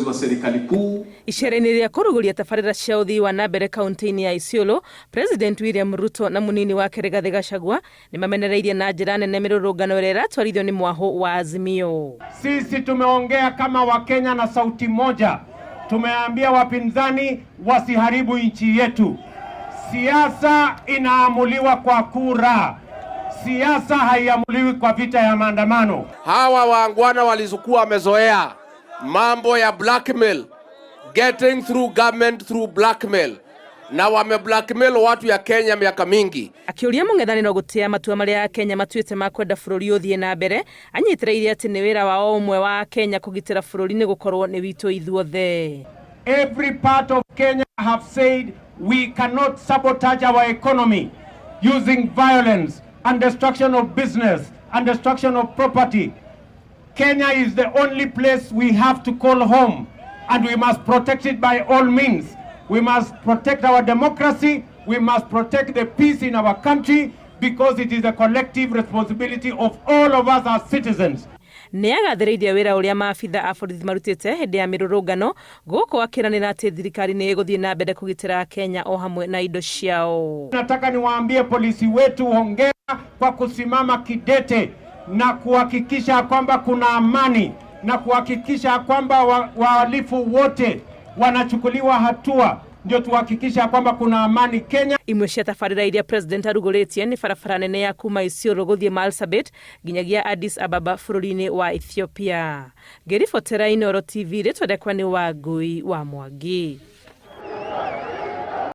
viongozi wa serikali kuu. Icera-inĩ rĩa kũrugũria tabarĩra cia ũthii wa na mbere kaunti-inĩ ya Isiolo, President William Ruto na mũnini wake Rigathĩ Gachagua nĩ mamenereirie na njĩra nene mĩrũrũngano ĩrĩa ĩratwarithio nĩ mwahũ wa Azimio. Sisi tumeongea kama Wakenya na sauti moja, tumeambia wapinzani wasiharibu nchi yetu. Siasa inaamuliwa kwa kura, siasa haiamuliwi kwa vita ya maandamano. Hawa waangwana walizukua wamezoea mambo ya blackmail, getting through government through blackmail, na wame blackmail watu ya Kenya miaka mingi. Akĩũria mũng'ethanĩro gũtĩa matua marĩa Akenya matuĩte ma kwenda bũrũri ũthiĩ na mbere, anyitĩrĩire atĩ nĩ wĩra wa o ũmwe wa Kenya kũgitĩra bũrũri nĩ gũkorwo nĩ witũ ithuothe. Every part of Kenya have said we cannot sabotage our economy using violence and destruction of business and destruction of property. Kenya is the only place we have to call home and we must protect it by all means. We must protect our democracy, we must protect the peace in our country because it is a collective responsibility of all of us as citizens. Nĩ agathĩrĩirie wĩra ũrĩa maabitha a borithi marutĩte hĩndĩ ya mĩrũrũngano gũkũ akĩranĩra atĩ thirikari nĩ ĩgũthiĩ na mbere kũgitĩra Kenya o hamwe na indo ciao. Nataka niwaambie polisi wetu hongera kwa kusimama kidete na kuhakikisha kwamba kuna amani na kuhakikisha kwamba wahalifu wote wanachukuliwa hatua, ndio tuhakikisha kwamba kuna amani Kenya. Imwe cia tabarĩra iria President arugũrĩtie nĩ barabara nene ya kuma Isiolo gũthiĩ Marsabit nginyagia Addis Ababa bũrũri-inĩ wa Ethiopia. Ngĩribotera Inooro TV, rĩtwa rĩakwa nĩ Wangui wa Mwangi.